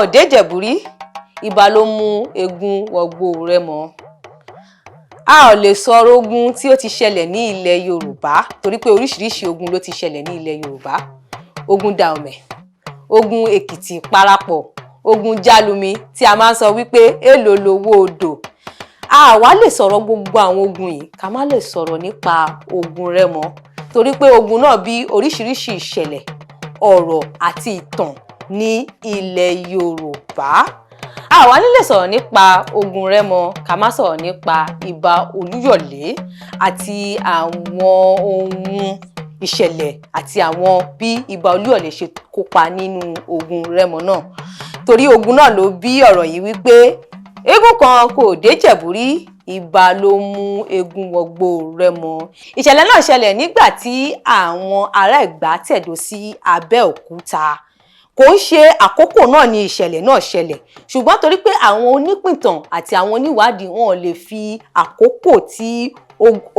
Kan ò dé Ìjẹ̀bú rí, ibà ló mú eégún wọgbó Rẹ́mọ. A ò lè sọ̀rọ̀ ogun tí ó ti ṣẹlẹ̀ ní ilẹ̀ Yorùbá, torí pé oríṣiríṣi ogun ló ti ṣẹlẹ̀ ní ilẹ̀ Yorùbá: ogun Dahomey, ogun Èkìtì parapọ̀, ogun Jálumi tí a máa ń sọ wípé èèlò lowó odò. A wá lè sọ̀rọ̀ gbogbo àwọn ogun yìí ká má lè sọ̀rọ̀ nípa ogun Rẹ́mọ, torí pé ogun náà bí oríṣiríṣi ìṣẹ̀lẹ̀, ọ̀rọ̀ àti ìtàn ní ilẹ̀ Yorùbá. A wá ní lè sọ̀rọ̀ nípa ogun Rẹ́mọ ká má sọ̀rọ̀ nípa Ìbà Olúyọ̀lé àti àwọn ohun ìṣẹ̀lẹ̀ àti àwọn bí Ìbà Olúyọ̀lé ṣe kópa nínú ogun Rẹ́mọ náà, torí ogun náà ló bí ọ̀rọ̀ yìí wípé eégún kan kò déjẹ̀bú rí, ibà ló mú eégún wọgbó Rẹ́mọ. Ìṣẹ̀lẹ̀ náà ṣẹlẹ̀ nígbà tí àwọn ará Ẹ̀gbá tẹ̀dó sí Abẹ́òkúta. Kò ń ṣe àkókò náà ni ìṣẹ̀lẹ̀ náà ṣẹlẹ̀, ṣùgbọ́n torí pé àwọn onípìtàn àti àwọn oníwádìí wọn ò lè fi àkókò tí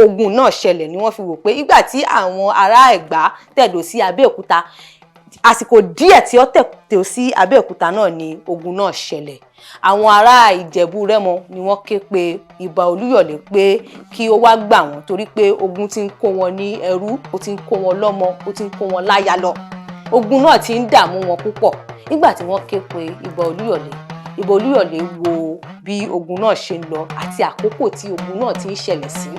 ogun náà ṣẹlẹ̀ ni wọ́n fi wò pé ìgbà tí àwọn ará Ẹ̀gbá tẹ̀dó sí Abẹ́òkúta, àsìkò díẹ̀ tí ó tẹ̀dó sí Abẹ́òkúta náà ni ogun náà ṣẹlẹ̀. Àwọn ará Ìjẹ̀bú Rẹ́mọ ni wọ́n ké pe Ìbà Olúyọ̀lé pé kí ó wá gbà wọ́n, torí pé ogun ti ń kó wọn ní ẹrú, ó ti ń kó wọn lọ́mọ, ó ti ń kó wọn láya lọ, ogun náà ti ń dààmú wọn púpọ̀. Nígbà tí wọ́n ké pe Ìbà Olúyọ̀lé, Ìbà Olúyọ̀lé wo bí ogun náà ṣe ń lọ àti àkókò tí ogun náà ti ń ṣẹlẹ̀ sí.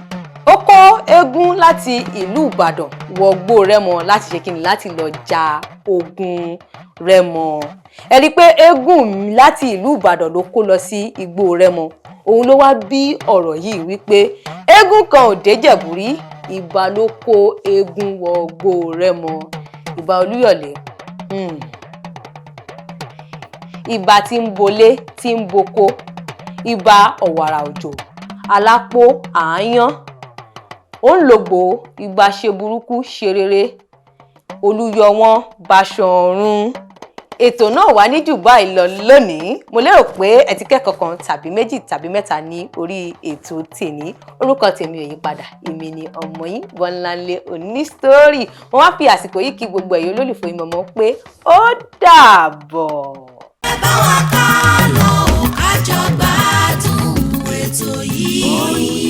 Ó kó eégún láti ìlú Ìbàdàn wọgbó Rẹ́mọ láti ṣe kíni? Láti lọ ja ogun Rẹ́mọ. Ẹ rí i pé eégún láti ìlú Ìbàdàn ló kó lọ sí igbó Rẹ́mọ. Òun ló wá bí ọ̀rọ̀ yìí wípé eégún kan ò déjẹ̀bú rí, ibà ló kó eégún wọgbó Rẹ́mọ. Ìbà Olúyọ̀lé, ibà tí ń bolé tí ń boko, ibà ọ̀wàrà òjò alápò àáyán, ó ń lògbò ibà, ṣe burúkú ṣe rere, olúyọ wọn Báṣọ̀run. Ètò náà wà ní jù báyìí lọ lónìí. Mo lérò pé ẹ ti kẹ́kọ̀ọ́ kan tàbí méjì tàbí mẹ́ta ní orí ètò tèní. Orúkọ tèmi ò yí padà, èmi ni ọmọ yín Bọ́láńlé Onísítórì. Mo wá fi àsìkò yìí kí gbogbo ẹ̀yin olólùfẹ́ ìmọ̀mọ́ pé ó dàbọ̀. Ẹ bá wa ká lọ, ká jọ gbádùn ètò yìí.